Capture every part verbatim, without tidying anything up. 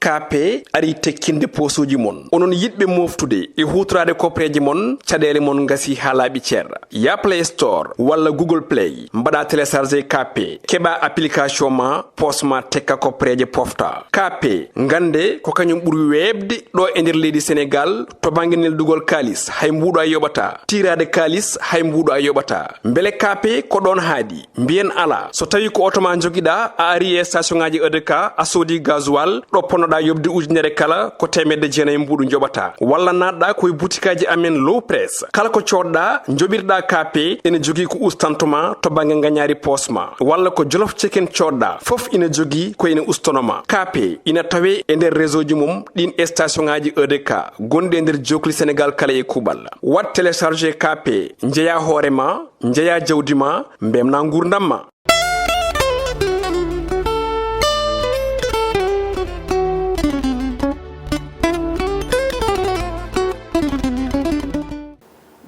K P ari tekkinde poosuuji mon. Onon yiɗɓe mooftude e huutoraade kopreeje mon, caɗeele mon ngasi haa laaɓi cer. Ya Play Store walla Google Play, mbaɗa télécharger K P, keɓa application ma, poos ma tekka kopreeje pofta. K P, ngannde ko kañum ɓuri weeɓde ɗo e nder leydi Senegaal to bannge neldugol kaalis, hay mbuuɗo a yoɓata. Tiiraade kaalis, hay mbuuɗo a yoɓata. Mbele K P ko ɗoon haaɗi? Mbiyen alaa. So tawii ko oto ma njogiɗaa, a ari e station ŋaaji E D K, a soodi gasoil, ɗo ponnoɗaa yoɓde ujunere kala, ko teemedde jeenayi mbuuɗu njoɓataa. Walla naatɗaa ko e butikaaji amen Low Press. Kala ko coodɗaa, njoɓirɗaa K P, ene jogii ko ustanto ma to bannge ngañaari poos ma. Walla ko Jolof Chicken coodɗaa, fof ina jogii ko ene ustono ma. K P ina tawee e nder réseau ji mum ɗin e station ŋaaji E D K gonɗi e nder jookli Senegaal kala e kuuɓal. Waɗ télécharger K P, njeyaa hoore ma, njeyaa jawdi ma, mbemnaa nguurndam ma.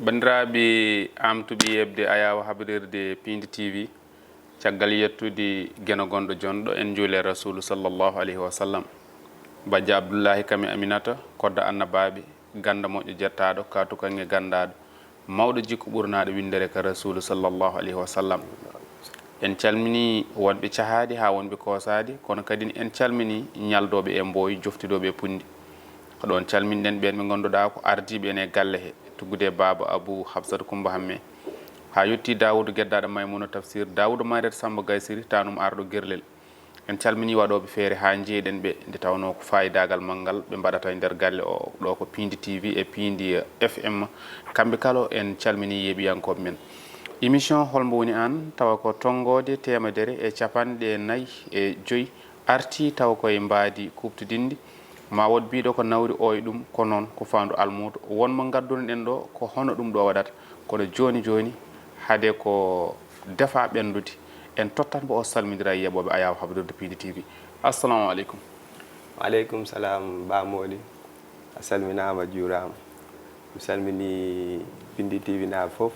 Banndiraaɓe am tuɓi yeɓde ayaawo habrirde Piindi T V, caggal yettude Geno gonɗo jonɗo, en njuule Rasuulu sallallahu alayhi wa sallam. Bajjo Abdullahi kam e Aminata, kodda annabaaɓe, ganda moƴƴo jettaaɗo, kaatu kaŋŋe gandaaɗo, mawɗo jikku ɓurnaaɗo winndere ka Rasuulu sallallahu alayhi wa sallam. En calminii wonɓe cahaaɗi haa wonɓe koosaɗi, kono kadi en calminii ñaldooɓe e mbooy, joftidooɓe e punndi. Ko ɗoon calminɗen ɓeen ɓe ngannduɗaa ko ardiiɓe en e galle he, tuggude e baaba Abuu Hafsata Kummba Hammee, haa yettii Daawuudu geddaaɗo Maymuuna Tafsiir, Daawuudu Mayrata Sammba Gaysiri, taanum arɗo Gerlel. En calminii waɗooɓe feere haa njeeyɗen ɓe, nde tawnoo ko faayidaagal manngal ɓe mbaɗata e nder galle o. Ɗo ko Piindi T V e Piindi F M. Kamɓe kala en calminii yeeɓiyankooɓe men. Émission Hol mbo woni aan? Tawa ko tonngoode teemedere e capanɗe nayi e joy artii tawa koye mbaadi kuuɓtidinndi. Ma wood biiɗo ko nawri ooy ɗum, ko noon, ko faandu almuudo. Won mo ngaddunoɗen ɗo, ko hono ɗum ɗo waɗata. Kono jooni jooni, hade ko defa ɓenndude, en tottat mbo o salmindira e yeɓooɓe Ayaawo Habrirde Piindi T V. Assalamu aleykum. Wa aleykum salam, Ba Mooli. A salminaama, a juuraama. Mi salminii Piindi T V naaɓe fof.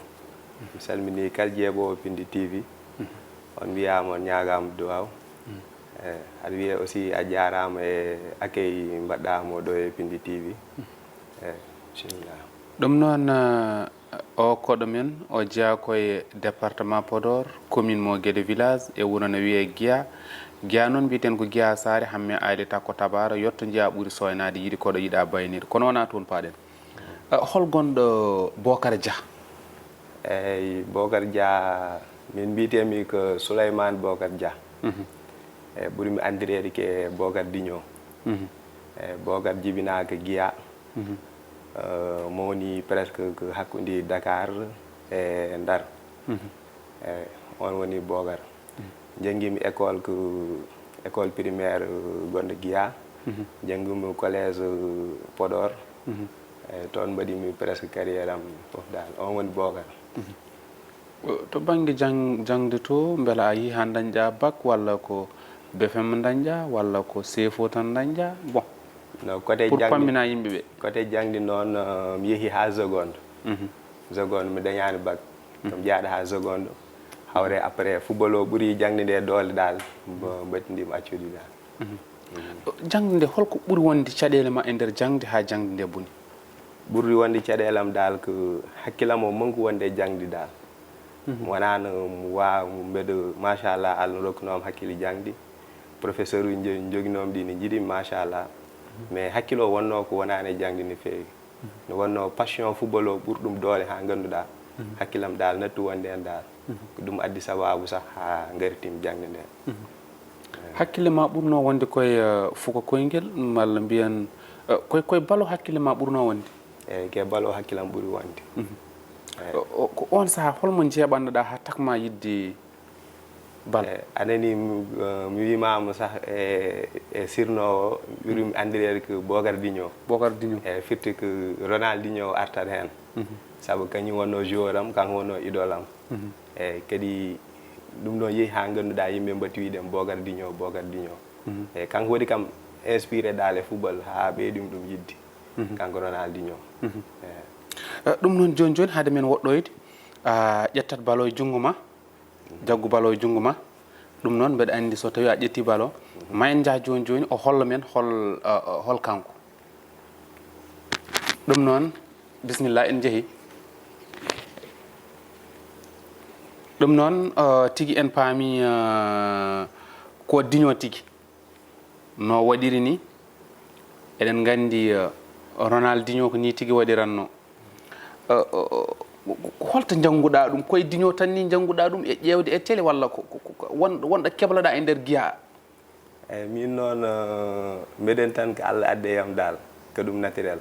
Mi salminii kala jeeɓoowo Piindi T V. On mbiyaama, on ñaagaama duwaaw. Eh, aɗa wiyee aussi a jaaraama e accueil mbaɗɗaa mo ɗo e Piindi T V. Eh, bisimilla. Ɗum noon, eh, o koɗo men, o jeyaa ko e département Podor, commune mo Guédé village, e wuro no wiyee Giya. Giya noon mbiyeten ko Giya Saare, Hammee Ayli Takko Tabaara, yetto njiyaa ɓuri sooynaade, yiɗi koɗo yiɗaa baynir. Kono wonaa toon paaɗen. Eh, hol gonɗo Bocar Dia? Eey, Bocar Dia, min mbiyetee-mi ko Souleymane Bocar Dia. Mhm. E ɓuri-mi anndireede ko Bocar Diño. Mhm. E Bocar jibinaa ko Giya. Mhm. Eh, mawni presque ko hakkunde Dakar e Ndar. Mhm. Eey, oon woni Bocar. Mhm. Njanngi-mi école ko école primaire, eh, gonɗo Giya. Mhm. Njanngi-mi collège, eh, Podor. Mhm. Eey, toon mbaɗi-mi presque carrière am fof daal. Oon woni Bocar. Mhm. To bannge jang-, jaŋde to, mbela a yehii haa ndañɗaa bac, walla ko B F M ndañɗaa, walla ko C F O tan ndañɗaa? Bon, No, côté pour jaŋde, pammina yimɓe ɓe. Côté jaŋde noon, eh, mi yehii haa seconde. Mhm. Seconde, mi dañaani bac. Mhm. Ko mi jaaɗo haa seconde. Hawre après, football o ɓuri jaŋde nde doole daal. Mbo-, mbaɗti-mi accude daal. Mhm. Jaŋde nde, holko ɓuri wonde caɗeele ma e nder jaŋde haa jaŋde nde boni? Ɓurri wonde caɗeele am daal ko hakkille am o manque wonde e jaŋde daal. Mhm. Mi wonaano mi wa-, mbeɗa, machallah, Allah rokkunoo mi hakkille jaŋde. Professeur uji njo-, njoginoo mi ɗi ne njiɗi mi, machallah. Mhm. Mais hakkille o wonnoo ko wonaani e jaŋde no feewi. Mhm. No wonnoo passion football o ɓuri ɗum doole haa ngannduɗaa. Mhm. Hakkille am daal nattu wonde heen daal. Mhm. Ko ɗum addi sabaabu sah haa ngartii-mi jaŋde nde. Mhm. Eey. Hakkille ma ɓurnoo wonde koye, eh, fuka koyngel, malla mbiyen, eh, koye, koye balo hakkille ma ɓurnoo wonde? Eey, ko e balo hakkille am ɓuri wonde. Mhm. Eey. O, o, ko oon sahaa, hol mo njeeɓanno-ɗaa haa takma yiɗde bal? Eey, a nanii, mi, eh, mi wiimaama sah e, e sirnoowo, ɓuri-mi anndireede ko Bocar Diño. Bocar Diño. Eey, firti ko Ronaldinho artat heen. Mhm. Sabu kañum wonnoo joueur am, kanko wonnoo idole am. Mhm. Eey, kadi ɗum ɗoon yehi haa ngannduɗaa yimɓe mbaɗti wiyde mi Bocar Diño, Bocar Diño. Mhm. Eey, kanko waɗi kam inspiré daal e football haa ɓeydi-mi ɗum yiɗde. Mhm. Kanko Ronaldinho. Mhm. Eey. Eh, ɗum noon jooni jooni, hade men woɗɗoyde, a ƴettat balo e junngo ma, mhm, jaggu balo e junngo ma, Ɗum noon, mbeɗa anndi so tawii a ƴettii balo, ma en njah jooni jooni, o holla men hol, uh, uh, hol kanko. Ɗum noon, bisimilla, en njehi. Ɗum noon, uh, tigi en paami, uh, ko diño tigi. No waɗiri ni, eɗen nganndi, uh, Ronaldinho ko ni tigi waɗiranno. Uh, uh, uh, holto njannguɗaa ɗum? Koye diño tan ni njannguɗaa ɗum e ƴeewde e télé walla ko, ko, ko, ko won-, wonɗo kebloɗaa e nder Giya? Eyi, min noon, uh, mbeɗen tan ko Allah addi e yam dal, ko ɗum naturel.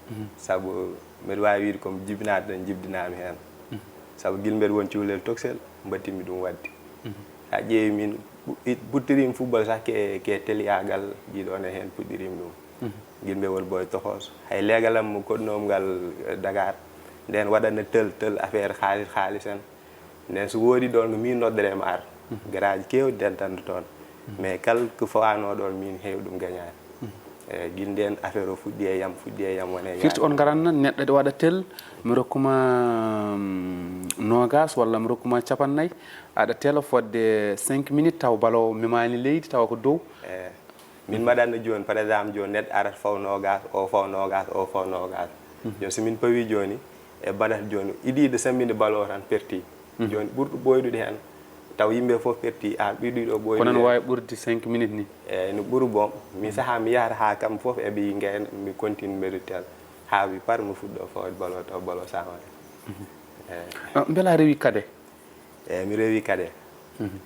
Mhm. Sabu mbeɗa waawi wiide ko mi jibinaaɗo tan jibdinaami heen. Mhm. Sabu gila mbeɗa won cukalel tokosel, mbattinmi ɗum waɗde. Mhm. So a ƴeewi min, ɓu-, it-, ɓuttirimi football sah ke, ke télé agal, jiiɗo ne heen puɗɗirimi ɗum. Mhm. Gila mbeɗa woni boy tokoso. Hay leegal am mo koɗnoomi ngal, eh, Dakar, nden waɗana tel, tel affaire haalis, haalis en. Nden so woodi ɗon ko min noddere ma ar. Mhm. Garaaji keewɗi dentanɗo toon. Mhm. Mais kala ko fawaano ɗon min heewi ɗum gañaade. Mhm. Eyi, gila nden affaire o fuɗɗi e yam, fuɗɗi e yam, woni e firti yaade. On ngaran nan, neɗɗo ɗo waɗa tel, mi rokkuma, mm, noogas walla mi rokkuma capannay, aɗa tela fodde cinq minutes taw balo memaani leydi, tawa ko dow. Eyi. Min mbaɗatno jooni, par exemple, jooni neɗɗo arata faw noogas, o faw noogas, o faw noogas. Mhm. Jooni so min pawi jooni, e mbaɗata jooni, idiiɗo sammbinde balo o tan perti. Mhm. Jooni ɓurɗo ɓooydude heen, taw yimɓe fof perti, aan ɓiɗɗo ɗo ɓooydude. Kono no heen waawi ɓurde cinq minutes ni. Eyi, no ɓuri boom. Min sahaa mi yahata haa kam fof e ɓe ngayna, mi continue mbeɗa tel. Haa wi par mi fuɗɗo fawde balo, taw balo saama. Mhm. Eyi. Ah, mbela a rewi kade? Eyi, mi rewi kade. Mhm.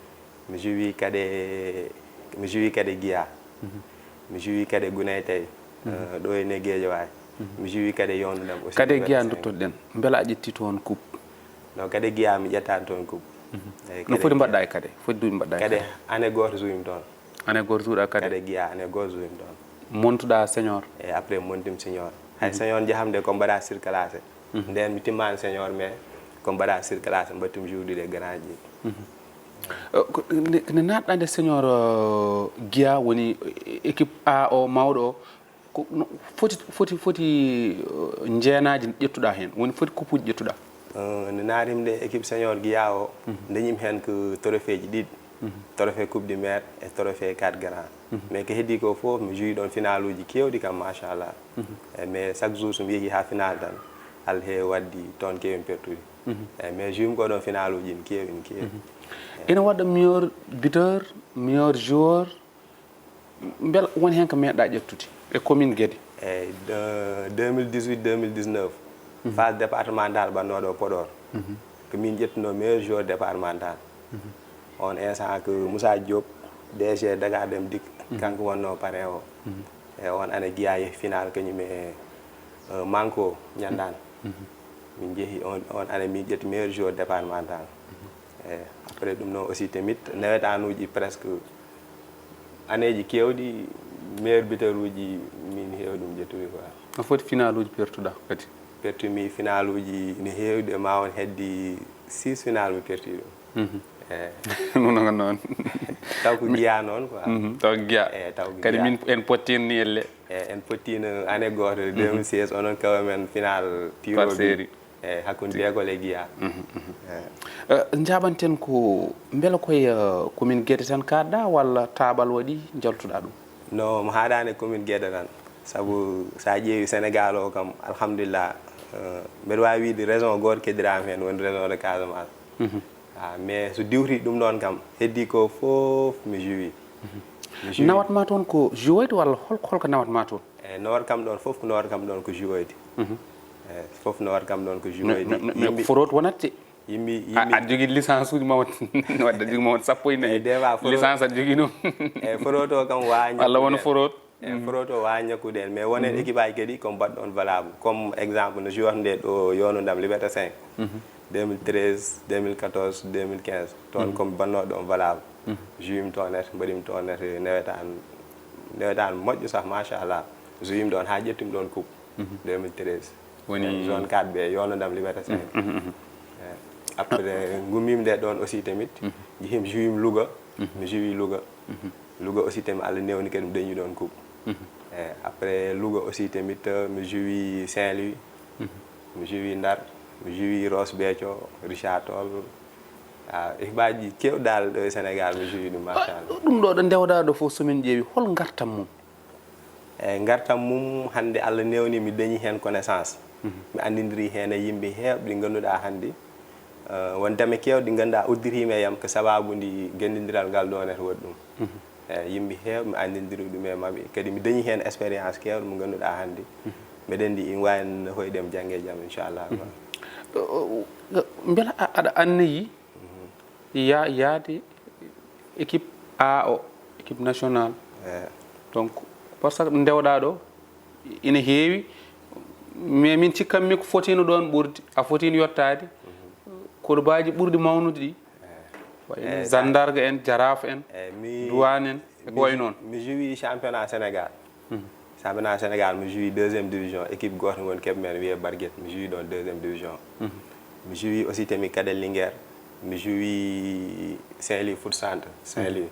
Mi joue kade, mi joue kade Giya. Mhm. Mi joue kade Gunaytay, mhm, eh, ɗo e ne Guédiawaye. Mhm. Mi joue kade Yondou Dam aussi. Kade Giya duttoɗen, mbela a ƴetti toon coupe? Non, kade Giya mi ƴettaani toon coupe. Mhm. Eyi, no foti mbaɗɗa e kade? Foti duuɓi mbaɗɗa e kade? Kade année gooto joue mi toon. Année gooto joue-ɗa kade? Kade Giya, année gooto joue mi toon. Montuɗa senior? Eyi, après montim senior. Hay, mhm, senior njaham de ko mbaɗa surclassé. Mhm. Nden mi timmaani senior, mais ko mbaɗa surclassé, mbattum joueɗude e grand ji. Mhm. Eh, ko nde, nde naatɗa nde senior, eh, Giya woni, eh, équipe A o mawɗo o, ko no foti, foti, foti, eh, njeenaaji ƴettuɗa heen? Woni foti coupuuji ƴettuɗa? Eh, nde naatim nde équipe senior Giya o, mhm, dañim heen ko trophée ji ɗiɗi. Mhm. Trophée Coupe du Maire e trophée quatre grands. Mhm. Mais ko heddii ko fof, mi joue ɗoon finaluuji keewɗi kam, machallah. Mhm. E, mais chaque jour so mi yehii haa final tan, Alla heewi waɗde toon keewmi pertude. Mhm. E, mais joue mi ko ɗoon finaluuji ene keewi, ene keewi. Mhm. Ene waɗa meilleur buteur, meilleur joueur, mbela won heen ko meeɗɗa ƴettude e commune Guédé? Eyi, de, deux mille dix-huit, deux mille dix-neuf, mhm, phase départementale ɓannooɗo Podor. Mhm. Ko min ƴettuno meilleur joueur départemental. Mhm. On instant ko Moussa Diop, D G Dakar Dem Dikk, mhm, kanko wonno parrain o. Mhm. E on année Giya yehi final kañum e, eh, Manko Ñandaan. Mhm. Min njehi on, on année min ƴetti meilleur joueur départemental. Mhm. E après ɗum noon aussi tamit nawetaanuuji presque année ji keewɗi meilleur buteur uji min heewi ɗum ƴettude quoi. No foti finaluuji pertuɗa kadi? Pertumi finaluuji ne heewi de, ma on heddi six final mi perti ɗum. Mhm. Eyi. Ɗum noon noon. Taw ko Giya noon quoi. Mhm, taw ko Giya. Eyi, taw ko Giya. Kadi min en pottiino ni elle. Eyi, en pottiino année gooto, mhm, deux mille seize, onon kaw men final tiro par série. Eyi, hakkunde Degol e Giya. Mhm, mhm. Eyi. Eh, njaaɓanten ko mbela koye, eh, commune Guédé tan kaaɗɗa walla taaɓal waɗi njaltuɗa ɗum? No, mi haaɗaani e commune Guédé tan. Sabu so a ƴeewi Sénégal o kam, alhamdulillah, eh, mbeɗa waawi wiide région gooto keddiraami heen, woni région de Casamance. Mhm. Ah, mais so diwti ɗum ɗoon kam, heddii ko fof mi joue. Mhm. Mi joue. Nawat ma toon ko joueuse walla hol, hol ko nawat ma toon? E nawat kam ɗoon fof, ko nawat kam ɗoon ko joueuse. Mhm. E fof nawat kam ɗoon ko joueuse. Mais, mais, mais yimɓe, foroto wonat te? Yimɓe, a, yimɓe aɗa jogii licence uji ma won, wadde jogii ma won sappo e nayi. E, des fois foroto. Licence aɗa jogii ɗum. E foroto kam waa ñakkude. Walla won foroto. E, mhm, foroto waa ñakkude en. Mais wonen, mhm, équipe aji kadi ko mbaɗɗo on valable. Comme exemple, no joueur nde ɗo Yondou Dam Liberté cinq. Mhm. Deux mille treize, deux mille quatorze, deux mille quinze. Toon, mhm, comme bannoɗo on valable. Mhm. Jouimi toon net, mbaɗimi toon net, nawetaan, nawetaan moƴƴo sah, machallah. Jouimi ɗoon haa ƴettumi ɗoon coupe. Mhm. Deux mille treize. Woni zone quatre B, Yondou Dam Liberté cinq. Mhm, mhm, mhm. Eh, après, ngummiimi nde ɗoon aussi tamit. Mhm. Njehimi, jouimi Louga. Mhm. Mi joue Louga. Mhm. Louga aussi tamit, Allah newni kadi mi dañi ɗoon coupe. Mhm. Eh, après Louga aussi tamit, eh, mi joue Saint-Louis. Mhm. Mi joue Ndar. Mi joue Ross Béthio, Richard Toll. Ah, équipeaji keewɗi daal ɗo e Sénégal, mi joué ɗum, machallah. Ɗum ɗo ɗo ndewɗaa ɗo fof, so min ƴeewi, hol ngartam mum? Eyi, ngartam mum, hannde Allah newni mi dañi heen connaissance. Mi anndindiri heen e yimɓe heewɓe ɗi ngannduɗaa hannde, eh, won dame keewɗe ɗi ngannduɗaa udditiima e yam ko sababu ndi gandindiral ngal ɗo nete waɗi ɗum. Eyi, yimɓe heewɓe mi anndindiri ɗum e maɓɓe, kadi mi dañi heen expérience keewɗo mo ngannduɗaa hannde. Mbeɗa anndi ina waawi no hoyde mi jannge jam, inchallah. Mbela aɗa anniyi ya yaade équipe A o, équipe nationale? Donc, par ce que ndewɗaa ɗo ina heewi, mais min cikkanmi ko fotino ɗoon ɓurdi, a fotino yottaade kurbaaji ɓurɗi mawnude ɗi, wayno zandarga en, jaraaf en, duwaan en, e ko wayi noon. Mi joué championnat Sénégal. Championnat Sénégal, mi joué deuxième division, équipe gooto woni keɓ men wiyee Barguet, mi joué ɗoon deuxième division. Mi joué aussi temi Cadet Linguère, mi joué Saint-Louis Foot Centre, Saint-Louis.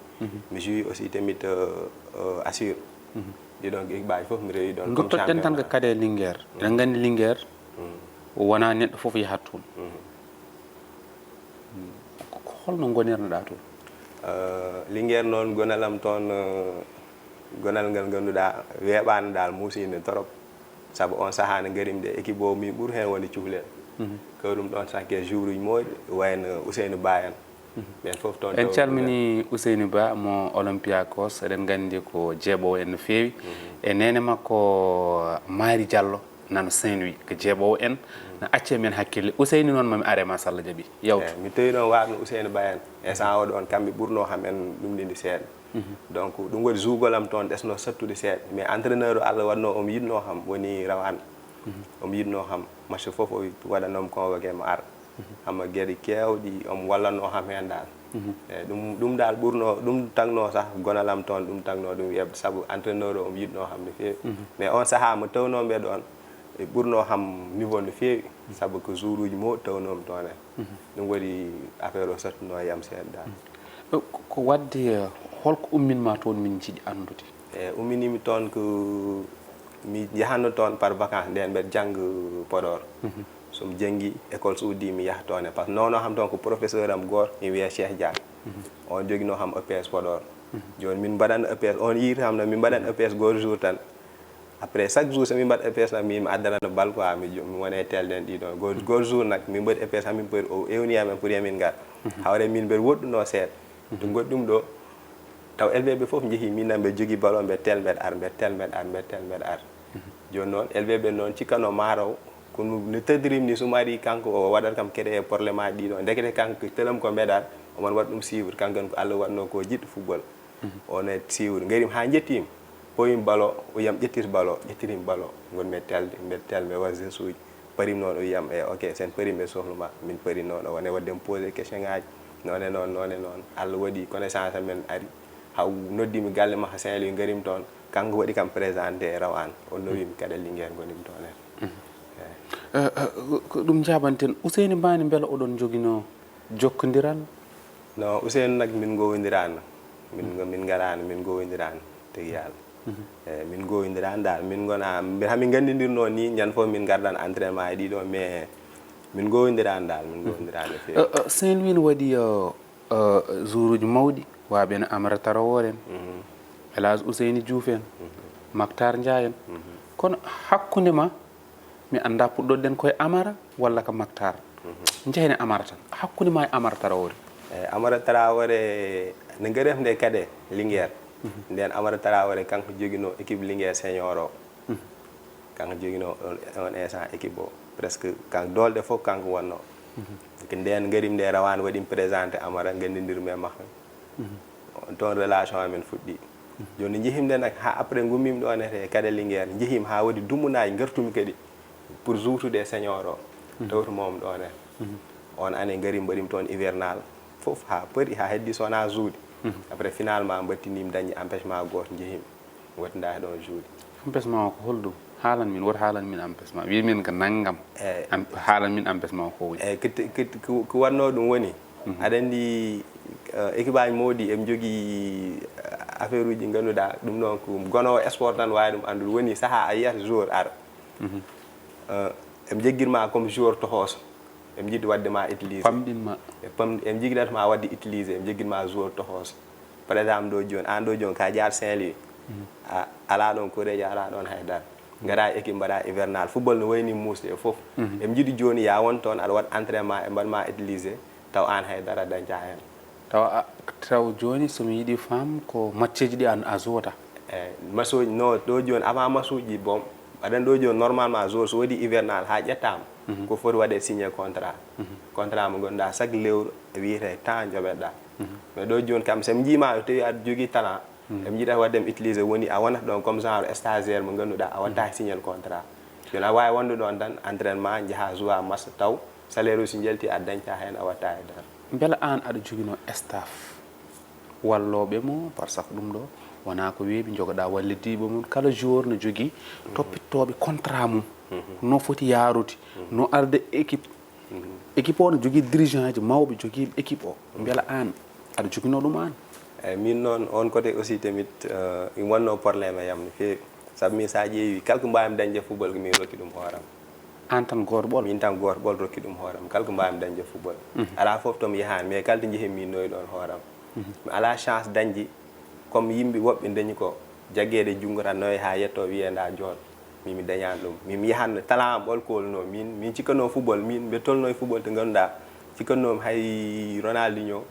Mi joué aussi tamit, euh, euh, Assur. Ɗiɗon équipeaji fof mi rewi ɗoon. Comme duttoɗen tan ko Cadet Linguère, eɗen nganndi Linguère wonaa neɗɗo fof yahat toon. Ko holno ngonirnoɗaa toon? Linguère noon, gonal am toon, gonal ngal ngannduɗaa weeɓaani daal, muusiinde torop. Sabu oon sahaa nde ngarim nde, équipe o min ɓuri heen wonde cuhlel. Ko ɗum ɗoon sakke joueuruji moƴƴi, wayno Ousseynou Ba en. Ɓeen fof toon. En calmini Ousseynou Ba mo Olympiakos, eɗen nganndi ko jeeɓoowo en no feewi. E neene makko Mari Diallo, nano Saint-Louis, ko jeeɓoowo en, no acci men hakkille. Ousseynou noon, mami are, machallah, jaɓi yawtu. Eyi, mi tawi noon waarno Ousseynou Ba en. E sahaa o ɗoon, kamɓe ɓurnoo kam en ɗumɗinde seeɗa. Donc, ɗum waɗi jouegol am toon ɗesno sattude seeɗa. Mais entraîneur o Allah waɗno omo yiɗno kam, woni Rawane. Omo yiɗno kam. Match fof o waɗanno mi convoqué mi ar. Hama geɗe keewɗi omo wallanno kam heen daal. Eyi, ɗum, ɗum daal ɓurno, ɗum tagno sah gonal am toon, ɗum tagno ɗum weeɓde, sabu entraîneur o omo yiɗno kam no feewi. Mais on sahaa mo tawno mbe ɗoon, e ɓurno kam niveau no feewi, sabu ko joueuruji moƴƴi tawnomi toon en. Ɗum waɗi affaire o sattuno e yam seeɗa daal. Ko, ko waɗde, eh, holko umminma toon, min njiɗi anndude? E umminimi toon ko mi yahanno toon par vacances, nden mbeɗa jannga Podor. So mi janngi école so uddi mi yaha toon e, par ce que nono kam toon ko professeur am gooto ina wiyee Cheikh Dia. On jogino kam E P S Podor. Jooni min mbaɗan E P S, on yiiti kam no min mbaɗan E P S gooto jour tan. Après chaque jour so min mbaɗ E P S tan, min mi addanano bal quoi, mi jo-, mi wone telde en ɗiɗon. Gooto, gooto jour nak min mbaɗi E P S tan, min poti, o ewni amen pour yamin ngar. Hawre min mbeɗa woɗɗuno seeɗa. Ɗum goɗɗum ɗo, taw L V B fof njehi, min nan mbeɗa jogii ballon, mbeɗa tel mbeɗa ar, mbeɗa tel mbeɗa ar, mbeɗa tel mbeɗa ar. Jooni noon, L V B noon cikkano maaro o, kono no teddirim ni, so mi ari kanko o waɗat kam créé problème aji ɗiɗo. Ndekete kanko telam ko mbeɗa ar, omo waɗa ɗum suivre, kanko ko Allah waɗno ko jiɗɗo football. O ne suivre, ngarim haa njettim, powim ballon, o yam ƴettir ballon, ƴettirim ballon. Ngon mbeɗa telde, mbeɗa tel, mbeɗa waɗa geste uji. Parim noon o wiyam, e ok, sen parim ɓe sohluma, min pari noon o wone waɗde mi posé question ngaji, noone noon, noone noon. Allah waɗi connaissance amen ari, haw noddimi galle makko Saint-Louis, ngarim toon, kanko waɗi kam présenté e Rawane, o nowimi Cadet Linguère, ngonimi toon en. Eyi. Eh, eh, ko ɗum jabanten. Ousseynou Ba ne, mbela oɗon jogino jokkondiral? No, Ousseynou nak min gowindirano, min, min ngarano, min gowindirano, tigi Yalla. Eyi, min gowindirani dal, min gona, min, hamin gandindirno ni, ñande fof min gardan entraînement e ɗiɗo, mais min gowindirani dal, min gowindirani no feewi. Eh, eh, Saint-Louis ne waɗi, eh, eh, joueuruji mawɗi, waɓe no Amara Traoré en, El Hadj Ousseyni Diouf en, Mactar Ndiaye en. Kono hakkunde ma, mi annda puɗɗoɗen koye Amara walla ko Mactar. Njehen e Amara tan. Hakkunde ma e Amara Traoré. Eyi, Amara Traoré, nde garef nde Cadet Linguère. Nden Amara Traoré kanko jogino équipe Linguère senior o. Kanko jogino on, on instant équipe o. Presque kanko doole ɗe fof kanko wonno. Ko nden ngarim nde Rawane waɗi présenté Amara, gandindirmi e makko. On toon relation amen fuɗɗi. Jooni njehimde nak ha après gummimi ɗon e Cadet Linguère, njehimi ha waɗi dumunaji, gartumi kadi pour juutude e senior o. Tawtumomi ɗon e on année, ngari mbaɗimi toon hivernal fof ha paari, ha heddi so wona juuɗe. Après finalement mbattinimi, dañi empêchement goto, njehimi. Wonda e ɗon juuɗe. Empêchement o ko holɗum? Haalan min, woto haalan min empêchement. Wi min ko nanngam. Eyi. Am-, haalan min empêchement o ko woni. Eyi, ko te-, ko, ko, ko waɗno ɗum woni. Aɗa anndi, eh, équipe aji mawɗi eɓe njogii, eh, affaire uji ɗi ngannduɗa ɗum ɗon ko gonowo sport tan waawi ɗum anndude. Woni saha a yiyat joueur ara. Eh, eɓe njeggirma comme joueur tohoso. Eɓe njiɗi waɗde ma utilisé. Pamɗin ma. Ɓe pam-, eɓe njiɗat ma waɗde utilisé, eɓe njiɗi ma joueur toxoos. Par exemple, ɗo jooni, aan ɗo jooni, ka jaar Saint-Louis. A, alaa ɗoon koreejo, alaa ɗoon hay dara. Ngara équipe mbaɗa hivernal. Football no wayni muusde e fof. Eɓe njiɗi jooni ya won toon, aɗa waɗa entraînement, e mbaɗ ma utilisé, taw aan hay dara dañta heen. Tawa a, taw jooni, so mi yiɗi faam, ko matcheeji ɗi aan a jouata? Eyi, match uji, no, ɗo jooni, avant match uji, bon, aɗa anndi ɗo jooni, normalement, joueur so waɗi hivernal haa ƴettaama, ko foti waɗde signé contrat. Contrat mo ngannduɗaa, chaque lewru, e wiyete temps njoɓeɗa. Mais ɗo jooni kam, so mi njiima, tawi aɗa jogii talent, eɓe njiɗa waɗde mi utilisé, woni a wonat ɗoon comme genre stagiaire mo ngannduɗaa, a waɗta signé contrat. Jooni a waawi wonde ɗoon tan, entraînement, njaha jouer match, taw salaire o so njalti, a dañta heen, a waɗta e dara. Mbela aan aɗa joginoo staff? Wallooɓe mo, par ce que ɗum ɗo wonaa ko weeɓi, njogoɗaa wallodiiɓe mum. Kala joueur no jogii toppittooɓe contrat mum, no foti yaarude, no arde équipe. Équipe o no jogii dirigeant ji mawɓe, jogii équipe o. Mbela aan aɗa joginoo ɗum aan? Eyi, min noon, oon côté aussi tamit, eh, ina wonnoo problème e am no feewi. Sabu min, so a ƴeewi, kala ko mbaawmi dañde e football, ko min rokki ɗum hooram. Aan tan gooto ɓolo? Min tan gooto ɓolo rokki ɗum hooram, kala ko mbaawmi dañde e football. Alaa fof to mi yahaani, mais kala to njehii, min noyi ɗoon hooram. Mi alaa chance dañde, comme yimɓe woɓɓe dañi ko, jaggeede junngo tan, noye haa yettoo, wiyee ndaa joon. Min mi dañaani ɗum. Min mi yahatno, talent am ɓolo koolnoo. Min, min cikkanoo football, min mbe tolnoo e football to ngannduɗaa, cikkannoomi hay Ronaldinho,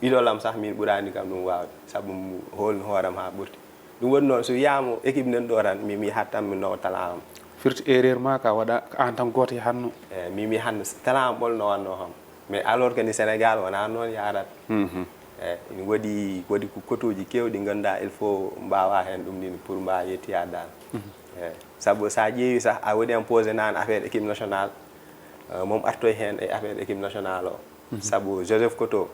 idole am sah, min ɓuraani kam ɗum waawde. Sabu mi hoolni hooram haa ɓurti. Ɗum waɗi noon, so wiyaama équipe nan ɗo tan, min mi yahat tan, mi nawa talent am. Firti erreur ma ka waɗa, ko aan tan gooto yahatno? Eyi, min mi yahatno, talent am ɓolo no wannoo kam. Mais alors que ni Sénégal wonaa noon yaarata. Eyi, ina waɗi, waɗi ko kotooji keewɗi ngannduɗaa, il faut mbaawa heen ɗum ɗin pour mbaawa yettoyaade dal. Eyi, sabu so a ƴeewi sah, a waɗi imposé naan affaire équipe nationale, eh, moom artoy heen e affaire équipe nationale o. Sabu Joseph Koto,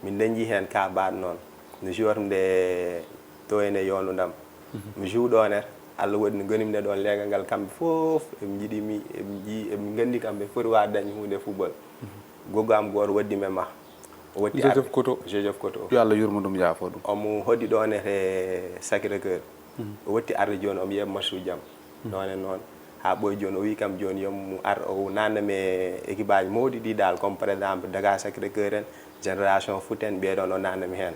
min dañji heen ka baaɗo noon. No joueur nde to ene yoonu ndam. Mi joue ɗo ne, Allah waɗi no ngonimɗe ɗoon leegal ngal, kamɓe fof eɓe njiɗi mi, eɓe nji-, eɓe nganndi kamɓe foti waawde dañde huunde e football. Goggo am gooto waddi men ma. O watti Joseph arde. Koto. Joseph Koto. Yo Allah yurmo ɗum, yaafo ɗum. Omo hoɗi ɗo ne he Sacré-Cœur. O watti arde jooni, omo yeeɓa match uji am. Noon e noon. Haa ɓooyi jooni, o wii kam jooni yo mo ar, o naatna mi e équipe aji mawɗi ɗi dal, comme par exemple Dakar Sacré-Cœur en, Génération Foot en, ɓee ɗoon o naatna mi heen.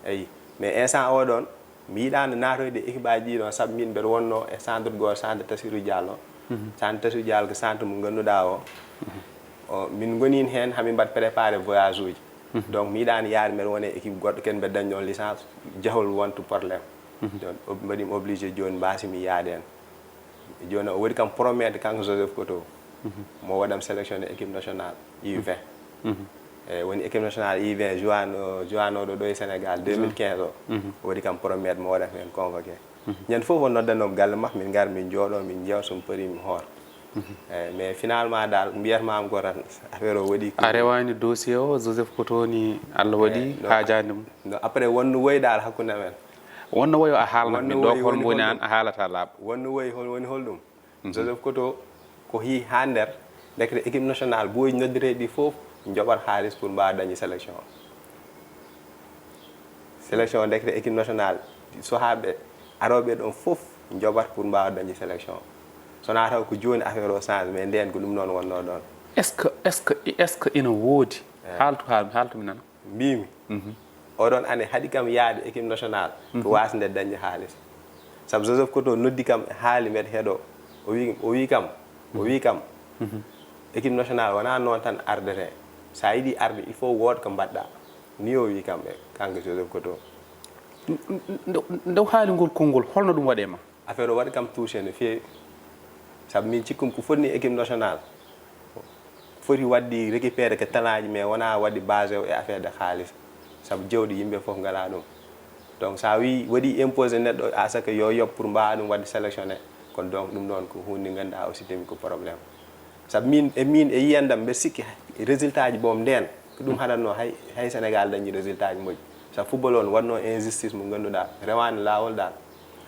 Eyi. Mais instant o ɗoon, mi yiɗaano naatoyde équipe aji ɗi ɗoon, sabu min mbeɗa wonnoo e centre gooto, centre Tassirou Diallo. Centre Tassirou Diallo ko centre mo ngannduɗaa o, o, min ngoni heen, hamin mbaɗa préparé voyage uji. Donc mi yiɗaano yaade mbeɗa wona e équipe goɗɗo, ken mbeɗa dañi ɗoon licence, jahol wonta problème. Donc, ob-, mbaɗi mi obligé jooni mbaasi mi yaade heen. Jooni o waɗi kam promettre kanko Joseph Koto. Mo waɗam sélectionné équipe nationale U vingt. E woni équipe nationale U vingt joano-, joanoɗo ɗo e Sénégal deux mille quinze o. O waɗi kam promettre mo waɗam heen convoqué. Ñande fof o noddanoo mi galle makko, min ngar min njooɗo, min njeewa so mi pari mi hoor. E, mais finalement dal, mbiyat ma am ko tan, affaire o waɗi ko A rewaani dossier o, Joseph Koto ni Allah waɗi Eh, no. haajaani mo. No, après wonno woyi dal hakkunde amen. Wonno woyi o a haalna Wonno min ɗo woyi ko holmo woni woni an holɗum? A haalata laaɓa. Wonno woyi hol-, woni holɗum? Joseph Koto ko hi haa nder, ndekete équipe nationale, booyi noddireeɗi ɗi fof njoɓat haalis pour mbaawa dañde sélection. Sélection, ndekete équipe nationale, sohaaɓe arooɓe ɗon fof njoɓat pour mbaawa dañde sélection. So wonaa taw ko jooni affaire o change, mais ndeen ko ɗum noon wonnoo ɗoon. Est-ce que, est-ce que, est-ce que ina woodi? Eh. Haaltu, haal-, haaltu mi nana. Mbiimi, oɗon ane haɗi kam yaade équipe nationale, ko waasde dañde haalis. Sabu Joseph Koto noddi kam, haali mbeɗa heɗoo. O wi, o wi kam, o wi kam, équipe nationale wonaa noon tan ardete. So a yiɗi arde, il faut wooda ko mbaɗɗa. Ni o wi kam ɓe, kanko Joseph Koto. Nde, nde o haali ngol konngol, holno ɗum waɗi e ma? Affaire o waɗi kam touché no feewi. Sabu min cikkumi ko foti ni équipe nationale, foti waɗde récupéré ko talent ji, mais wonaa waɗde basé o e affaire de haalis. Sabu jawdi yimɓe fof ngalaa ɗum. Donc, so a wi, waɗi imposé neɗɗo à ce que yo yoɓ pour mbaawa ɗum waɗde sélectionné, kono donc ɗum ɗoon ko huunde nde ngannduɗaa aussi tamit ko problème. Sabu min, e min, e yiyannde am, mbeɗa sikki résultat ji boom ndeen, ko ɗum haɗatnoo hay, hay Sénégal dañi résultat ji moƴƴi. Sabu football on waɗnoo injustice mo ngannduɗaa, rewaani laawol dal.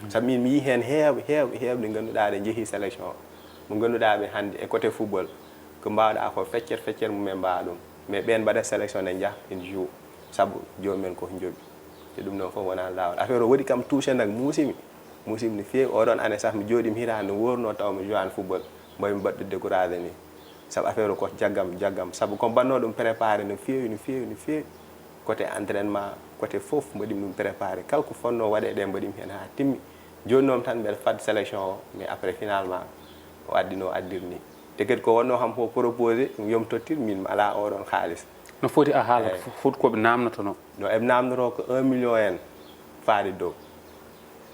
Sabu min mi yii heen heewɓe, heewɓe, heewɓe ɗi ngannduɗaa ɗe njehii sélection. Mo ngannduɗaa ɓe hannde e côté football, ko mbaawɗaa ko feccere, feccere mum en mbaawa ɗum. Mais ɓeen mbaɗa sélection ne njaha, en joue. Sabu joomum en ko njoɓi. Te ɗum ɗoon fof wonaa laawol. Affaire o waɗi kam touché nag, muusimi. Muusimi no feewi. Oɗoon année sah mi jooɗii mi hitaande no woornoo tawa mi jowaani football. Mbaɗi mi baɗɗo découragé ni. Sabu affaire o ko jaggam jaggam, sabu ko mbaɗnoo ɗum préparé no feewi, no feewi, no feewi. Côté entraînement, côté fof mbaɗimi ɗum préparé, kala ko fotnoo waɗeede mbaɗimi heen haa timmi. Jooni noon tan mbeɗa fad sélection o, mais après finalement o addi no addirni. Te kadi ko wonnoo kam ko proposé ɗum yomi tottir, min mi alaa oɗon haalis. No foti a haala? Eey. Fo- foti ko ɓe naamnotonoo? No eɓe naamnotoo ko un million en faade dow.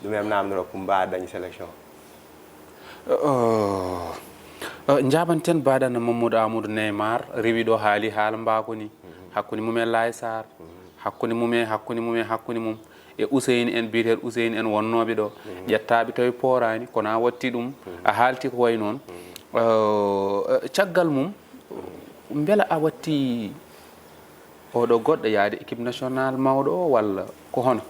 Ɗum eɓe naamnotoo pour mbaawa dañde sélection. Njaɓanten mbaɗana Mamadou Amadou Neymar rewi ɗo, haali haala mbaako ni, hakkunde mum e Laye Sarr, hakkunde mum e hakkunde mum e hakkunde mum e Ousseyni en, biyeteeɗo Ousseyni en wonnooɓe ɗo, ƴettaaɓe tawi pooraani, kono a watti ɗum, a haalti ko wayi noon. Caggal mum, mbela a watti oɗo goɗɗo yaade équipe nationale mawɗo o, walla ko hono?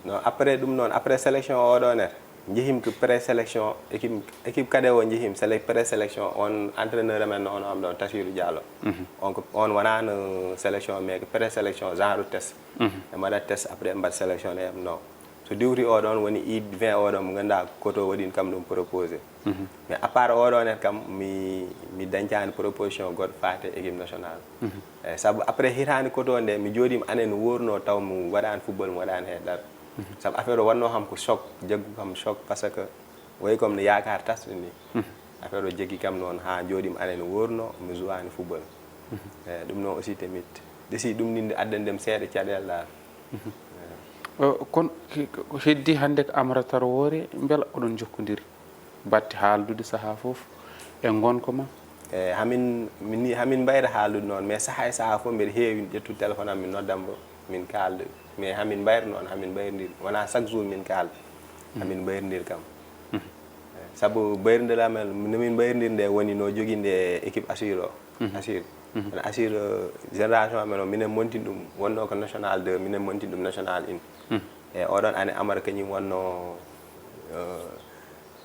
Non, après ɗum noon, après sélection oɗo ne, njehim ko pré sélection, équipe équipe cadet o njehim sele pré sélection, on entraîneur amen no ono am ɗon Tasiru Diallo. On ko on wonano sélection, mais ko pré sélection, genre test. Ɓe mbaɗa test, après ɓe mbaɗa sélection ne. Non, so diwti oɗon woni i vingt oɗon mo ganduɗa koto waɗin kam ɗum proposé. Mais à part oɗo ne kam, mi mi dañcaani proposition goɗɗo faate équipe nationale. Eyi, sabu après hitaande koto nde mi jooɗiima année no woornoo, taw mi waɗaani football, mi waɗaani hay dara. Sabu affaire o wonnoo kam ko choc, jaggu kam choc, parce que wayi comme no yaakaar tas ɗum ni. Affaire o jaggi kam noon haa jooɗiima année no woornoo, mi jouaani football. Eyi, ɗum noon aussi tamit ɗesi ɗum ni addani ɗum seeɗa caɗeele dal. Kono ko heddi hannde ko Amara Traoré, mbela oɗon njokkondiri batte haaldude sahaa fof e ngonka ma? Eyi, hamin min ni hamin mbayra haaldude noon, mais sahaa e sahaa fof mbeɗa heewi ƴettude téléphone am, min nodda mbo, min kaalda. Mais hamin mbayra noon, hamin mbayrondiri, wonaa chaque jour min kaalda. Hamin mbayrondiri kam. Eyi, sabu mbayrondire amen no min mbayrondiri nde woni no jogii nde équipe Assir o. Assir. Kono Assir, génération amen o, minen montin ɗum, wonnoo ko national deux, minen montin ɗum national un. Eyi, oɗon année Amara kañum wonnoo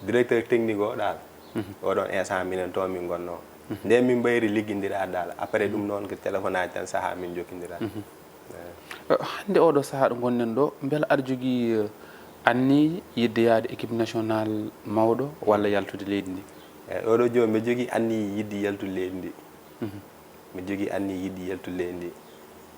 directeur technique o dal. Oɗon instant minen toon min ngonnoo. Nde min mbayri liggindiraade dal, après ɗum noon ko téléphone aji tan sahaa min njokkindiraade. Hannde oɗo sahaa ɗo ngonɗen ɗo, mbela aɗa jogii anniye yiɗde yahde équipe nationale mawɗo walla yaltude leydi ndi? Eyi, oɗo jooni mbeɗa jogii anniye yiɗde yaltude leydi ndi. Mbeɗa jogii anniye yiɗde yaltude leydi ndi.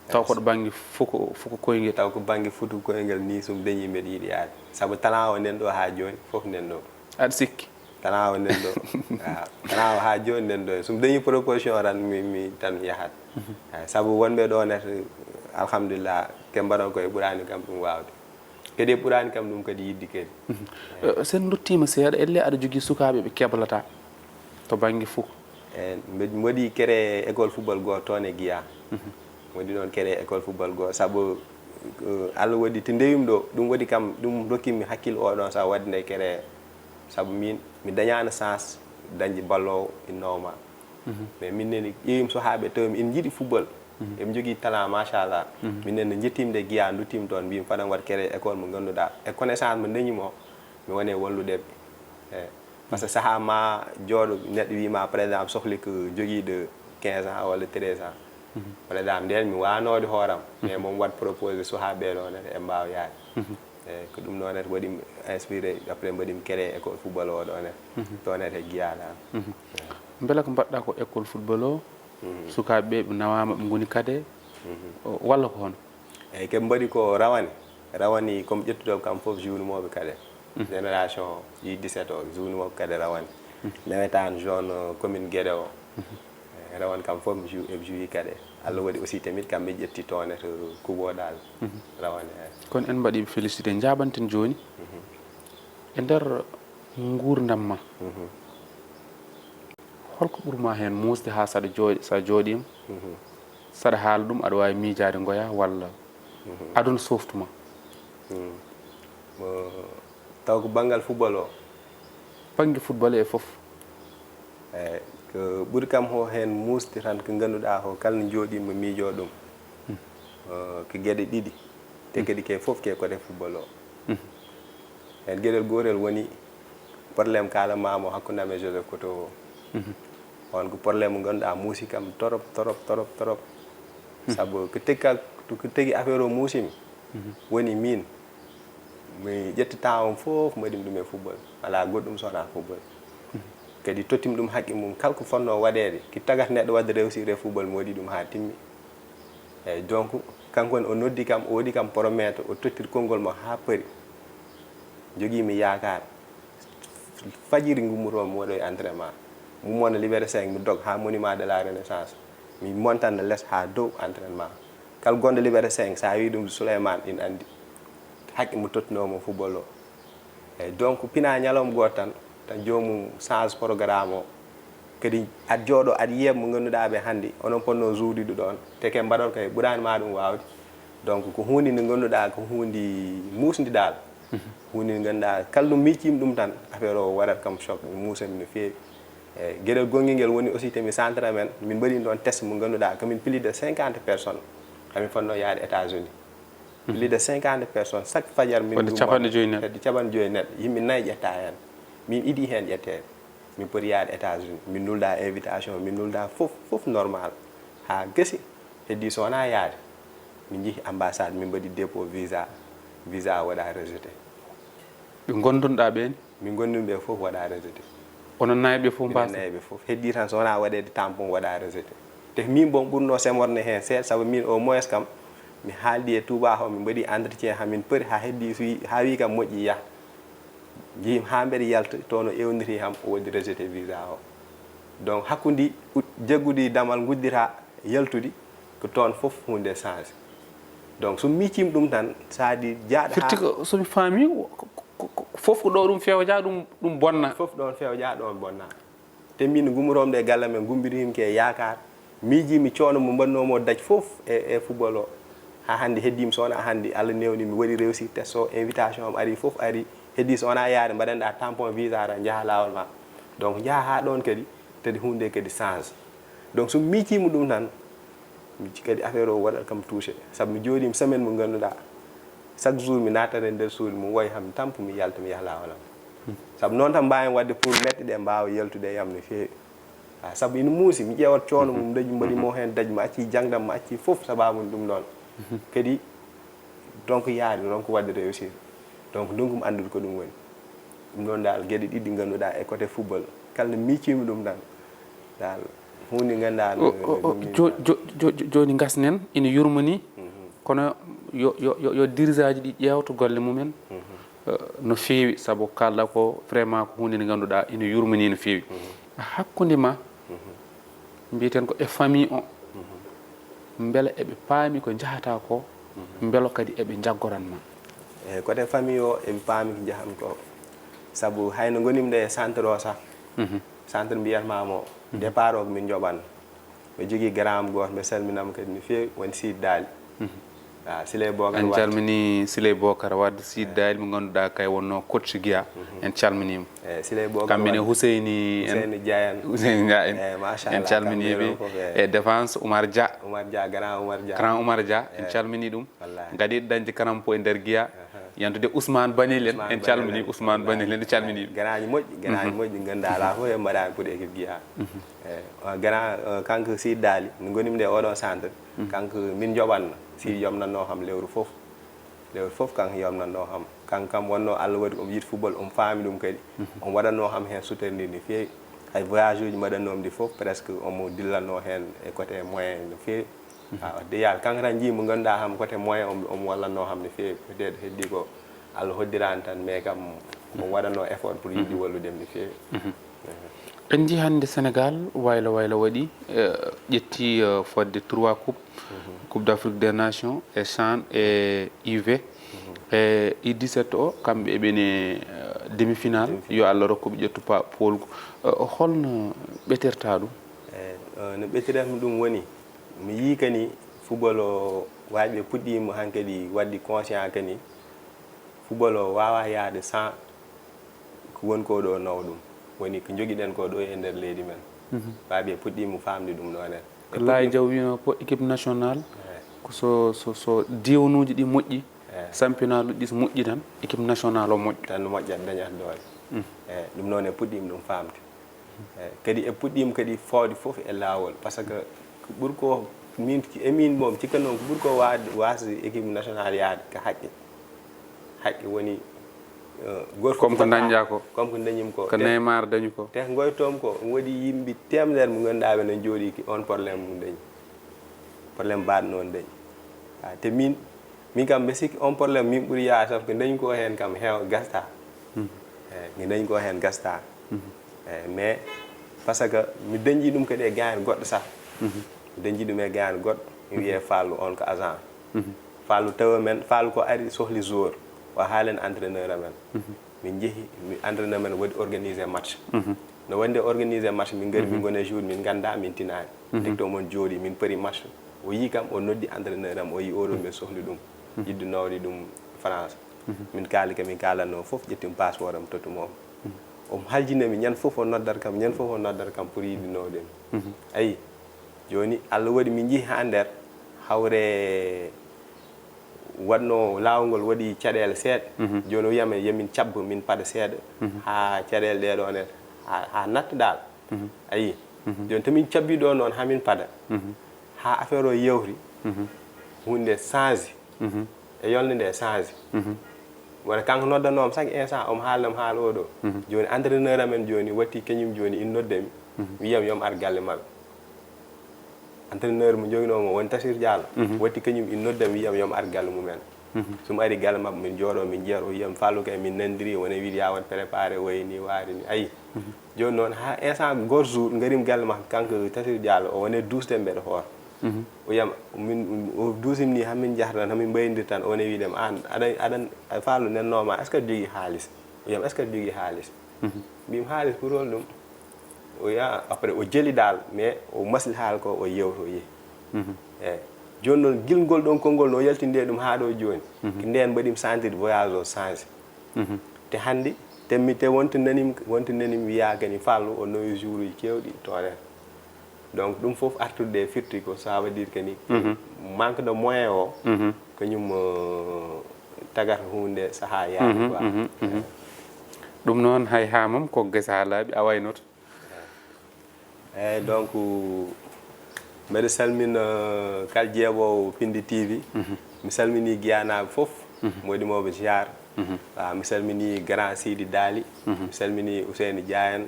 Taw ko ɗo bannge fuko fuko koyngel? Taw ko bannge fuko koyngel ni, so mi dañii mbeɗa yiɗi yaade. Sabu talent o nden ɗo haa jooni, fof nden ɗo. Aɗa sikki? Talent o nden ɗo. Talent o haa jooni nden ɗo. So mi dañii proposition o tan, mi mi tan mi yahat. Eyi, sabu wonɓe ɗo net, alhamdulillah, ke mbaɗon koye ɓuraani kam ɗum waawde. Kadi ɓuraani kam ɗum kadi yiɗde kadi. Sen duttiima seeɗa, elle aɗa jogii sukaaɓe ɓe keblata to bannge fof? Eyi, mbeɗa mbeɗa waɗi créé école football goo toon e Guiya. Mbeɗa waɗi ɗoon créé école football goo, sabu Allah waɗi to ndewimi ɗo, ɗum waɗi kam, ɗum rokkimi hakkille o ɗoon sabu waɗde nde créé. Sabu miin mi dañaano chance dañde balloowo innoowo ma. Mais min nene ƴeewimi sukaaɓe, tawmi ina njiɗi football, eɓe njogii talent machallah. Min nene njettiimi nde Guiya, nduttiimi toon, mbimi fadam waɗ créé école mo ngannduɗaa e connaissance mo dañimi o, mi wone wallude ɓe. Eyi, parce que sahaa ma jooɗo neɗɗo wii ma par exemple sohli ko jogiiɗo quinze ans walla treize ans. Par exemple nden mi waanoode hooram, mais moom waɗ proposé sukaaɓe ɓee ɗoo ne eɓe mbaawa yaade. Eyi, ko ɗum noon waɗi mi inspiré, après mbaɗi mi créé école football o ɗoon e toon e Guiya ɗaan. Mbela ko mbaɗɗa ko école football o, sukaaɓe ɓe ɓe nawaama ɓe ngoni cadet, walla ko hono? Eyi, ke mbaɗi ko rawane, rawane comme ƴettude kam fof jouenumooɓe cadet. Génération U dix-sept o, jouenumooɓe cadet rawane. Nawetaan zone commune Guédé o. Eyi, rawane kam fof mi jou eɓe joué cadet. Allah waɗi aussi tamit kam mi ƴetti toon e to Kubo dal. Rawane, eyi. Kono en mbaɗii félicité, njaabanten jooni. E nder nguurndam ma, holko ɓurma heen muusde haa saɗa jooɗi, so a jooɗiima, saɗa haala ɗum, aɗa waawi miijaade ngoya walla aduna sooftuma? Taw ko banngal football o? Bannge football e fof. Eyi, ko ɓuri kam ko heen muusde tan ko ngannduɗaa ko kala no jooɗiima miijoo ɗum. Ko geɗe ɗiɗi. Te kadi ke fof ke côté football o. Heen geɗel gootel woni problème kaalanmaamo hakkunde am e Joseph Koto o. On ko problème mo ngannduɗaa muusi kam torop, torop, torop, torop. Sabu ko tigi ka, ko tigi affaire o muusimi. Woni miin, mi ƴetti temps am fof mbaɗimi ɗum e football. Alaa goɗɗum so wonaa football. Kadi tottim ɗum haqqe mum, kala ko fotnoo waɗeede, ki tagata neɗɗo waɗde réussir e football, mi waɗi ɗum haa timmi. Eeyi, donc, kanko ne o noddi kam, o waɗi kam promettre, o tottir konngol mo haa pari. Jogii mi yaakaar. Fajiri ngummotoo mi waɗoy entraînement. Mi ummoo no Liberté cinq, mi dog haa Monument de la Renaissance. Mi montan no les haa dow entraînement. Kala gonɗo Liberté cinq, so a wii ɗum Souleymane, ina anndi haqqe mo tottunoo mo football o. Eeyi, donc, pina ñalawma gooto tan, tan joomum change programme o. Kadi aɗa jooɗoo, aɗa yiya mo ngannduɗaa ɓe hannde, onon potnoo jouerude ɗoon, te ke mbaɗon kay ɓuraani ma ɗum waawde. Donc, ko huunde nde ngannduɗaa ko huunde muusnde dal. Huunde nde ngannduɗaa, kala no miijii-mi ɗum tan, affaire o waɗat kam choc, mi muusa mi no feewi. Eeyi, geɗel gonngel ngel woni aussi, te mi centre amen, min mbaɗi ɗoon test mo ngannduɗaa, ko min plus de cinquante personnes, hamin fotnoo yahde États-Unis. Plus de cinquante personnes, chaque fajar min Fodde ngummanoo. Capanɗe joyi neɗɗo. Fodde capanɗe joyi neɗɗo. Yimɓe nayi ƴetta heen. Min idi heen ƴetteede. Min poti yaade États-Unis. Min nulda invitation, min nulda fof, fof normal. Haa gasi, heddi so wonaa yaade. Min njehi ambassade, min mbaɗi dépôt visa. Visa o waɗa rejeté. Ɓe ngondunɗaa ɓeen? Min ngondumi ɓe fof waɗa rejeté. Onon nayi ɓe fof mbaasa? Nayi ɓe fof. Heddi tan so wonaa waɗeede tampon waɗa rejeté. Te min bon ɓurnoo semorde heen seeɗa, sabu min au moins kam, mi haaldi e Touba o, min mbaɗi entretien, haa min pari, haa heddi so wi-, haa wi kam moƴƴi yah. Njehim haa mbeɗa yalta, to no ewndiri ham, o waɗi rejeté visa o. Donc, hakkundi ut-, jaggudi damal nguddita yaltudi, ko toon fof huunde change. Donc, so miijii-mi ɗum tan, so a di jaaɗo firti haa ko, so mi faami, ko, ko, ko, ko fof ko ɗo ɗum fewja, ɗum, ɗum bonna. Fof ɗoon fewja, ɗoon bonna. Te min ngummoroomi ɗo e galle amen, ngummbirimi ke yaakaar. Miijii-mi coono mo mbaɗnoo mo daj fof e, e football o. Haa hannde heddiimi so wonaa hannde, Allah newni mi waɗi réussir test o, invitation am ari, fof ari. Heddi so wonaa yaade mbaɗanɗaa tampon visa tan njaha laawol ma. Donc njaha haa ɗoon kadi, kadi huunde kadi change. Donc so mi miijii-mi ɗum tan, mi kadi affaire o waɗat kam touché. Sabu mi jooɗiima semaine mo ngannduɗaa, chaque jour mi naatata e nder suudu, mi woya haa mi tampa, mi yalta, mi yaha laawol am. Sabu noon tan mbaawmi waɗde pour meɗɗe ɗe mbaawa yaltude e am no feewi. Ah, sabu ina muusi, mi ƴeewat coono mum, dañi mbaɗi mo heen, dañi mi acci jangdam, mi acci fof sababu ɗum ɗoon. Kadi donc yaade, donc waɗde réussir. Donc ndonkum anndude ko ɗum woni. Ɗum ɗoon dal geɗe ɗiɗi ngannduɗaa e côté football. Kala no miijii-mi ɗum tan. Dal huunde ngannduɗaa no, o, o, no, no jo-, jo-, jo-, jo-, jooni ngasnen ina yurmini, kono yo, yo, yo, yo dirigeaji ɗi ƴeewto golle mumen, eh, no feewi, sabu kalɗa ko vraiment ko huunde nde ngannduɗaa ina yurmini no feewi. Hakkunde ma, mbiyeten ko e famille o, mbele eɓe paami ko njahata ko, mbelo kadi eɓe njaggoran ma? E côté famille o, eɓe paami ko njahan ko. Sabu hayno ngonimi nde e centre o sah. Centre mbiyatmaa mo, départ o ko min njoɓan. Mbeɗa jogii grand am gooto, mbeɗa salmina mo kadi no feewi, woni Siid Daali. Ah, Siley Bokar En Wade. Calmini Siley Bokar Wade, Siid Daali, mo ngannduɗaa kay wonno coach Guiya. En calmini mo. Eh, Siley Bokar Kamɓe ne Wade. Huseyni en. Huseyni Dia en. Huseyni Dia en. Eh, machallah, En calmini kamɓe ɓe. Ɗon fof, eh. E défense, Oumar Dia. Oumar Dia, grand Oumar Dia. Grand Oumar Dia, en Eh. calmini ɗum. Wallaahi. Ngadi dañde karampo e nder Guiya. Aha. Yantude Ousmane Banil en, Ousmane en calmini Banil. Ousmane Wallaahi. Banil en, en calmini ɓe. Garaaji moƴƴi, garaaji moƴƴi, ngannduɗaa alaa fof e mbaɗaani pour équipe Guiya. Eh, o grand, eh, kanko Siid Daali, no ngonimi nde oɗo centre, kanko min njoɓanno. Siid yomnatno kam lewru fof. Lewru fof kanko yomnatno kam. Kanko kam wonno Allah waɗi omo yiɗi football, omo faami ɗum kadi. Omo waɗatno kam heen soutenir no feewi. Hay voyage uji mbaɗatnomi ɗi fof, presque omo dillatno heen e côté moyen no feewi. Ah, waɗde yaal, kanko tan njii mo ngannduɗaa kam côté moyen, omo, omo wallatno kam no feewi. Peut-être heddi ko Allah hoddiraani tan, mais kam omo waɗatno effort pour yiɗde wallude mi no feewi. En njii hannde Sénégal, waylo waylo waɗi, eh, ƴetti, eh, fodde trois coupe, Coupe d'Afrique des Nations, e chan, e U V, e U dix-sept o, kamɓe eɓene, eh, demi-finale, yo Allah rokku ɓe ƴettu pa-, poolgu. Eh, holno ɓetirta ɗum? Eh, eh, no ɓetiratmi ɗum woni, mi yii kani football o, waawi ɓe puɗɗiima hankadi waɗde conscient kani football o waawaa yahde sans ko woni ko ɗo nawa ɗum. Woni ko njogiɗen ko ɗo e nder leydi men. Waawi ɓe puɗɗiima faamde ɗum ɗo nen. Ko Laye Diaw wiyno ko équipe nationale, ko so, so, so diiwanuuji ɗi moƴƴi, championnat ɗi so moƴƴi tan, équipe nationale o moƴƴo. Tan moƴƴat, dañat doole. Eh, ɗum noon en puɗɗiima ɗum faamde. Eh, kadi e puɗɗiima kadi fawde fof e laawol, par ce que ko ɓuri ko min, e min mom cikka noon ko ɓuri ko waasde, waasde équipe nationale yahde ko haqqe. Haqqe woni Gooto Comme ko fof dañƴaa ko. Comme ko dañim ko. Ko Neymar dañi ko. Te ngoy toom ko, mi waɗi yimɓe teemedere mo ngannduɗaa ɓe no jooɗi ki on problème mum dañi. Problème baɗno on dañi. Ah, te min, min kam mbe sikki on problème min ɓuri yaade, sabu ko dañi ko heen kam heew gasta. Eh, ko dañi ko heen gasta. Eh, mais parce que mi dañi ɗum kadi e gaaño goɗɗo sax. Mi dañi ɗum e gaaño goɗɗo, mi wiyee Fallou, on ko agent. Fallou tawa men, Fallou ko ari sohli joueur, o haalen entraîneur amen. Min njehi, mi entraîneur men waɗi organisé match. No waɗi nde organisé match, min ngari, min ngoni e jour, min ngannda, min tinaani. Tekto mon jooɗi, min pari match. O yii kam, o noddi entraîneur am, o yii oɗo mbe sohli ɗum. Yiɗde nawde ɗum France. Min kaali ka, min kaalanno fof, ƴettimi passeport am, tottumi mo. Omo haljina mi, ñande fof o noddat kam, ñande fof o noddat kam pour yiɗde nawde mi. Ayi, jooni Allah waɗi min njehi haa nder hawre waɗno laawol ngol waɗi caɗeele seeɗa. Jooni o wiyam en, yo min cabbo, min pada seeɗa, haa caɗeele ɗee ɗoo ne, haa, haa natta daal. Ayi, jooni to min cabbi ɗoo noon, haa min pada, haa affaire o yawti, huunde change, e yolnde nde change. Wona kanko noddanoo mi chaque instant, omo haalna mi haala o ɗoo. Jooni entraîneur amen jooni watti kañum jooni ina nodda mi, wiyam yo mi ar galle maɓɓe. Entraîneur mo joginoo mo woni Tafsir Diallo. Watti kañum ina nodda mi, wiyam yo mi ar galle mumen. So mi ari galle maɓɓe, min njooɗo, min njiya, o wiyam Fallou kay min nanndiri, wona wiide ya waɗ préparé, wayi ni, waari ni. Ayi, jooni noon, haa instant gooto jour, ngarimi galle makko, kanko Tafsir Diallo, o woni e duusde mbeɗa hoora. O wiyam, min, o duusimi ni, haa min njahra tan, haa min mbayndir tan, o woni wiide am, aan, aɗa, aɗa, Fallou nennooma, est-ce que aɗa jogii haalis? O wiyam, est-ce que aɗa jogii haalis? Mbiyam, haalis pour hol ɗum? O wiya, après o jeli daal, mais o masli haala ko, o yewto, o yehi. Eeyi. Jooni noon, gila ngol ɗoon konngol no o yaltindee ɗum haa ɗo jooni, ko ndeen mbaɗimi sentir voyage o change. Te hannde, te mi, te wonto nanimi, wonto nanimi wiyaa kadi Fallou o nawi jour uji keewɗi toon en. Donc, ɗum fof artude ɗe firti ko, ça veut dire que ni, manque de moyen o, kañum, euh, tagata huunde sahaa yaade quoi. Ɗum noon, hay haa mum ko gesa haa laaɓi, a waynoto. Eeyi, donc, mbeɗa salmina, euh, kala jeeɓoowo Pindi T V. Mi salminii Giyanaaɓe fof, mi waɗi mooɓe ziar. Ah, mi salminii grand Sidi Daali, mi salminii Ousseynou Diayen,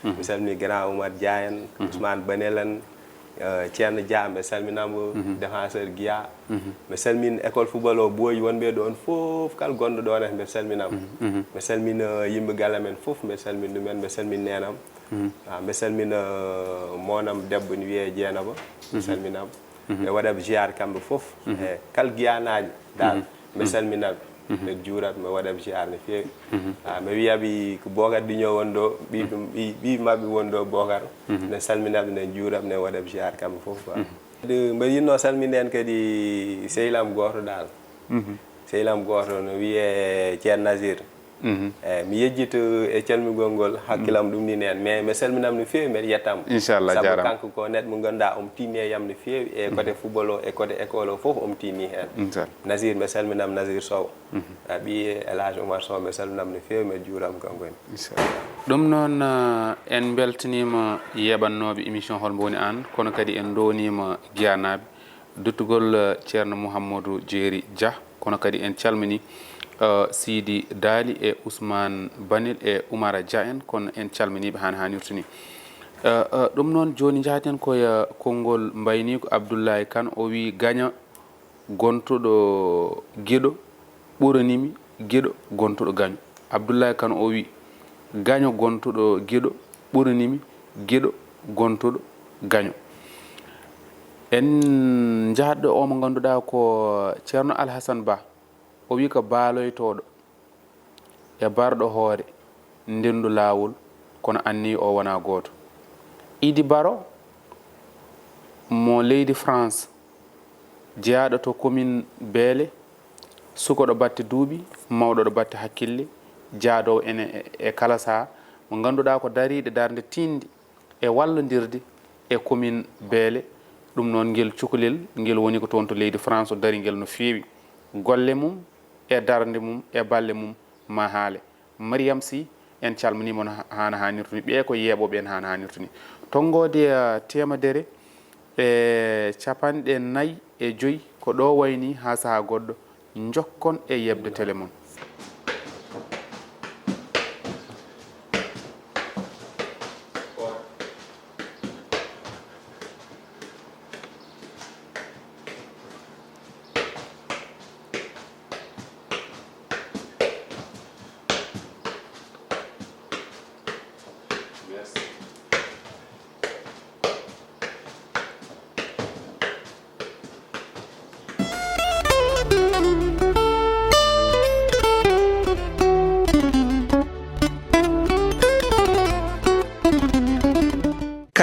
mi salminii grand Oumar Diayen, Ousmane Banelan, euh, Thierno Dia, mbeɗa salmina mo, défenseur Guiya. Mbeɗa salmina école football o, Boyi wonɓe ɗoon fof, kala gonɗo ɗoon, mbeɗa salmina mo. Mbeɗa salmina yimɓe galle men fof, mbeɗa salmina ɗumen, mbeɗa salmina neenam. Ah, mbeɗa salmina, euh, monam debbo ne wiyee Dieynaba. Mbeɗa salmina mo. Mbeɗa waɗa ɓe ziar kamɓe fof. E kala Giyanaajo daal, mbeɗa salmina ɓe. Mbeɗa juura ɓe, mbeɗa waɗa ɓe ziar no feewi. Ah, mbeɗa wiya ɓe ko Bocar Diño woni ɗo, ɓiy ɗum, ɓiy, ɓiy maɓɓe woni ɗo, Bocar. Mbeɗa salmina ɓe, mbeɗa juura ɓe, mbeɗa waɗa ɓe ziar kamɓe fof quoi. Kadi mbeɗa yiɗno salminde heen kadi sehil am gooto daal. Sehil am gooto no wiyee Ceerno Nasir. Eeyi, mi yejjito e calmingol ngol, hakkilam ɗum ni neen, mais mi salminam no feewi, mbeɗa yettam. Inchallah, sabu jaaraama. Kanko ko neɗɗo mo ngannduɗaa omo tiimi e yam no feewi, e côté football o, e côté école o fof omo tiimi heen. Inchallah. Nasir, mbeɗa salminam Nasir Sow. A ɓiye El Hadj Oumar Sow, mbeɗa salminam no feewi, mbeɗa juuram kanko en. Inchallah. Ɗum noon, eh, en mbeltaniima yeeɓannooɓe émission Hol Mbo Woni Aan, kono kadi en ndooniima Giyanaaɓe. Duttugol, eh, Ceerno Mouhamadou Jeeri Dia, kono kadi en calminii, eh, Sidi Daali e Ousmane Banel e Oumara Dia en, kono en calminii ɓe haa no haanirta ni. Eh, eh, ɗum noon, jooni njahaten ko e konngol mbayniiko. Abdoulaye Kane o wii, gaño gontuɗo giɗo ɓurani mi giɗo gontuɗo gaño. Abdoulaye Kane o wii, gaño gontuɗo giɗo ɓurani mi giɗo gontuɗo gaño. En njahat ɗo o mo ngannduɗaa ko Ceerno Alhasan Ba. O wii ko baaloytooɗo e barɗo hoore ndenndu laawol, kono anniya o wonaa gooto. Idi Baro mo leydi France, jeyaaɗo to commune Beele, suko ɗo batte duuɓi, mawɗo ɗo batte hakkille, jaadoowo ene e, e kala sahaa, mo ngannduɗaa ko dariiɗo darnde tiiɗnde e wallondirde e commune Beele. Ɗum noon, ngel cukalel, ngel woni ko toon to leydi France, o dari ngel no feewi. Golle mum e darnde mum e balle mum maa haale. Mariam Sy, en calminii mon ha-, haa no haanirta ni. Ɓee ko yeeɓooɓe en haa no haanirta ni. Tonngoode, eh, teemedere e capanɗe nayi e joy ko ɗo wayni haa sahaa goɗɗo. Njokkon e yeɓde tele mon.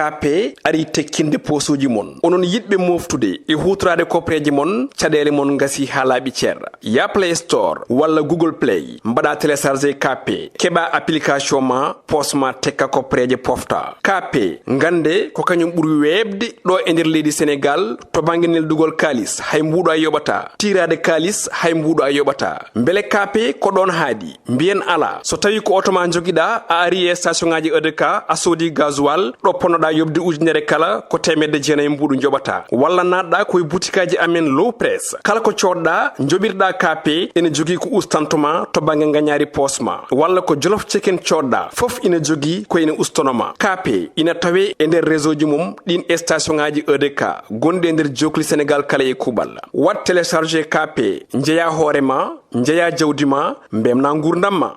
K P ari tekkinde posuuji mon. Onon yiɗɓe moftude e huutoraade kopreeje mon, caɗeele mon ngasi haa laaɓi cer. Ya Play Store walla Google Play, mbaɗa télécharger K P, keɓa application ma, poos ma tekka kopreeje pofta. K P, ngannde ko kañum ɓuri weeɓde ɗo e nder leydi Senegal to bannge neldugol kaalis, hay mbuuɗo a yoɓata. Tiiraade kaalis, hay mbuuɗo a yoɓata. Mbele K P ko ɗoon haaɗi? Mbiyen alaa. So tawi ko oto ma njogiɗa, a ari e station ngaji E D K, a soodi gasoil, ɗo ponnoɗa yoɓde ujunere kala, ko teemedde jeenayi mbuuɗu njoɓata. Walla naatɗa ko e butikaji amen Low Press. Kala ko coodɗa, njoɓirɗa K P, ene jogii ko ustanto ma to bannge ngañaari poos ma. Walla ko Jolof Chicken coodɗa, fof ina jogii ko ene ustono ma. K P ina tawe e nder réseau ji mum ɗin e station ngaji E D K, gonɗi e nder jokli Senegal kala e kuuɓal. Waɗ télécharger K P, njeya hoore ma, njeya jawdi ma, mbemna nguurndam ma.